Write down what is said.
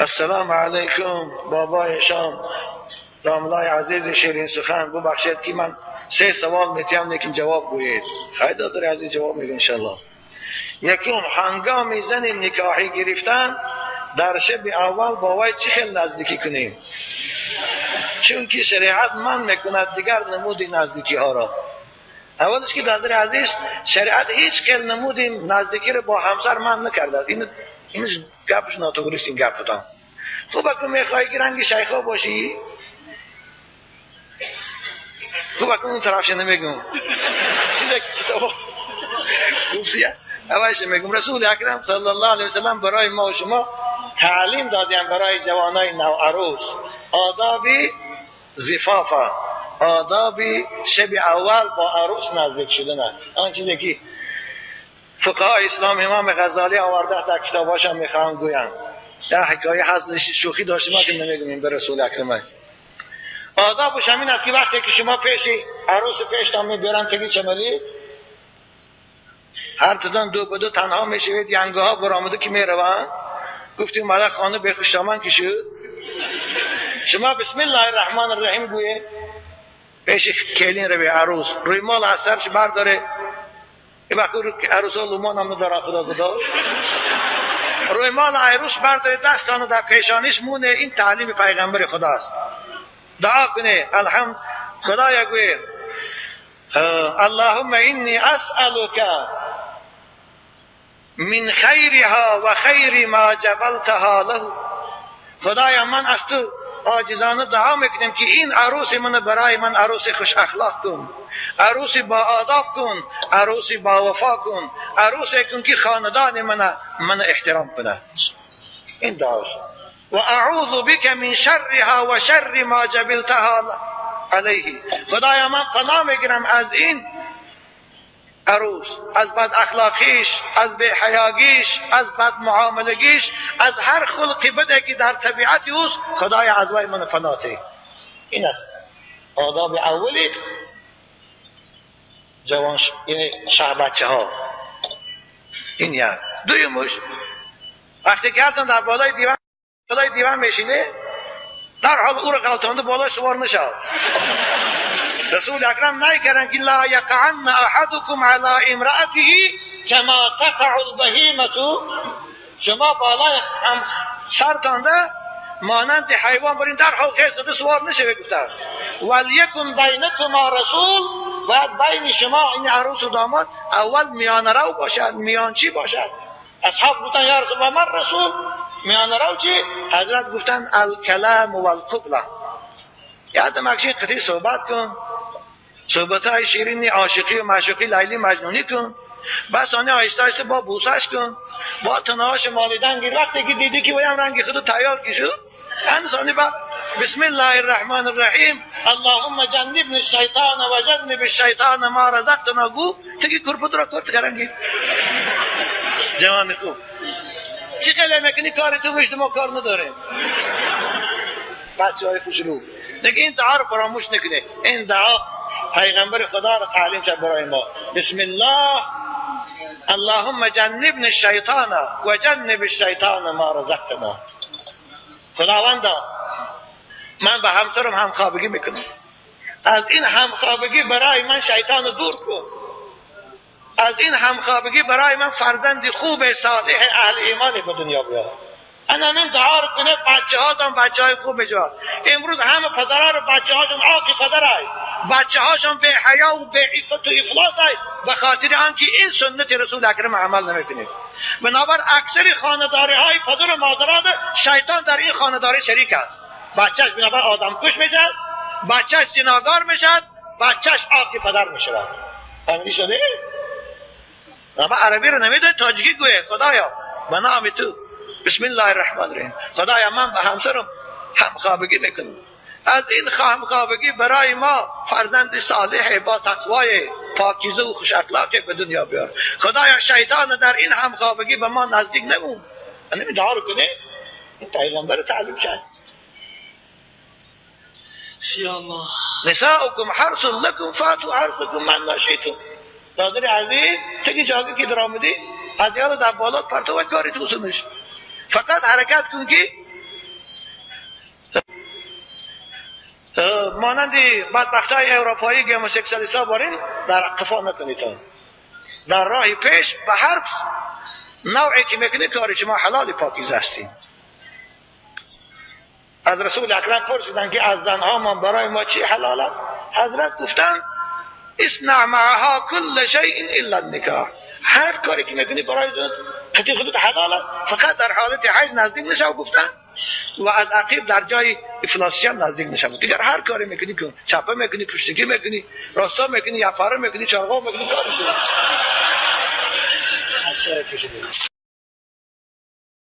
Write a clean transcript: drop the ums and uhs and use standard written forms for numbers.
السلام علیکم بابای شام داملای عزیز شیرین سخن، ببخشید که من سه سوال میتیم لیکن جواب گویید. خیلی دادر عزیز جواب میگه انشالله. یکم، هنگام زن نکاحی گرفتن در شب اول با وی چه خیلی نزدیکی کنیم؟ چون که شریعت من میکند دیگر نمود نزدیکی ها را. اولش که دادر عزیز شریعت هیچ خیلی نمود نزدیکی را با همسر من نکرده. این گپش ناتوریست، این گپ بودم. خب اگه میخوای که رنگ شیخا باشی، خب اگه اون طرفش نمیگم چیزی که کتاب گفتی اولش میگم. رسول اکرم صلی الله علیه وسلم برای ما و شما تعلیم دادیم برای جوانای نوعروس آداب زفافه، آداب شب اول با عروس نزدیک شدن. آن چیزی که فقهای اسلام امام غزالی آورده در کتاباش هم میخوام گویم. در حکایه هست شوخی داشتیم که نمیگم به رسول اکرم. آدابش همین است که وقتی که شما پیش عروس پیشتان میبرن تگی چملی هر تدان دو به دو تنها میشوید، ینگه ها برآمده که میروند. گفتیم مالا خانه به خوشدامن که شد، شما بسم الله الرحمن الرحیم گویه پیش کلین رو به عروس روی مال از سرش برداره. یه وقت عروس ها لومان هم نداره خدا خدا روی مال عروس برداره دستانو در پیشانیش مونه. این تعلیم پیغمبر خداست. دعا کنه الحمد خدایا گویه اللهم انی اسألک من خیرها و خیر ما جبلتها له. خدایا من از تو عاجزانه دعا میکنم که این عروس من برای من عروس خوش اخلاق کن، عروس با آداب کن، عروس با وفا کن، عروس کن که خاندان من احترام کنه. این دعاست. و اعوذ بک من شرها و شر ما جبلتها علیه. خدایا من پناه میگیرم از این عروس، از بد اخلاقیش، از بی‌حیاگیش، از بد معاملگیش، از هر خلقی بده که در طبیعت اوست. خدایا از وی من پناه ده. این است آداب اولی جوان یعنی شهر بچه ها. این یک. دویمش وقتی که هرتان در بالای دیوان میشینه در حال او را غلطانده بالای سوار نشد. رسول اکرم نکردن که لا یقعن احدکم علی امرأته کما تقع البهیمة. شما بالای هم سرتانده مانند حیوان برین در حال خیز زده سوار نشه. گفتن ولیکن بینکما رسول، باید بین شما این عروس و داماد اول میانه رو باشد، میانچی باشد. اصحاب گفتن یا رسول الله من رسول، میانه رو چی؟ حضرت گفتن الکلام والقبله. یادم اکشین قطعی صحبت کن، صحبت های شیرینی عاشقی و معشوقی لیلی مجنونی کن، بس آنه آهسته آهسته با بوسش کن، با تنهاش مالیدن گیر. وقتی که دیدی که ویم رنگ خودو تیار کی شد، انسانی با بسم الله الرحمن الرحیم اللهم جنبنی الشیطان و جنب الشیطان ما رزقتنا گو تگی کرپت را کرد کرنگی. جوان خوب چی خیلی میکنی کاری تو مشت ما کار نداریم. بچه های خوشرو دیگه این دعا رو فراموش نکنه. این دعا پیغمبر خدا رو تعلیم شد برای ما. بسم الله اللهم جنبنی الشیطان و جنب الشیطان ما رزقتنا. خداوندا من به همسرم همخوابگی میکنم، از این همخوابگی برای من شیطان رو دور کن، از این همخوابگی برای من فرزند خوب صالح اهل ایمانی به دنیا بیار. انا من دعا رو کنه بچه هاتم بچه های خوب بجواد. امروز همه پدرها رو بچه هاشون عاقی پدرهای، بچه هاشون به حیا و به عفت و افلاس های، به خاطر آنکه این سنت رسول اکرم عمل نمیکنه. بنابر اکثر خانه‌داری های پدر و مادران شیطان در این خانه‌داری شریک است. بچهش بنابر آدم کش میشد، بچهش زناکار میشد، بچهش عاقی پدر میشود. فهمیدی شده؟ اما عربی رو نمیدونی تاجیکی گویه. خدایا به نام تو بسم الله الرحمن الرحیم خدایا من به همسرم همخوابگی میکنم، از این همخوابگی برای ما فرزند صالح با تقوای پاکیزه و خوش اخلاق به دنیا بیار. خدایا شیطان در این همخوابگی به ما نزدیک نمون. این دعا رو کنه، این پیغمبر تعلیم شد. یا الله نساؤکم حرث لکم فاتوا حرثکم من شئتم. دادر عزیز تگی جاگه که در آمدی از یاد در بالات پرتو و کاری تو سنش. فقط حرکت کن که مانند بدبختای اروپایی گموسکسوالیست ها بارین در قفا نکنید. در راه پیش به هر نوعی که میکنی کاری شما حلال پاکیزه هستیم. از رسول اکرم پرسیدن که از زنها ما برای ما چی حلال است؟ حضرت گفتن اصنع معها کل شیء الا النکاح. هر کاری که میکنی برای قطعی خودت حلال است، فقط در حالت حیض نزدیک نشو گفتن و از عقیب در جای افلاسی هم نزدیک نشو. دیگر هر کاری میکنی کن، چپه میکنی، پشتگی میکنی، راستا میکنی، یفاره میکنی، چارقا میکنی، کاری کنی.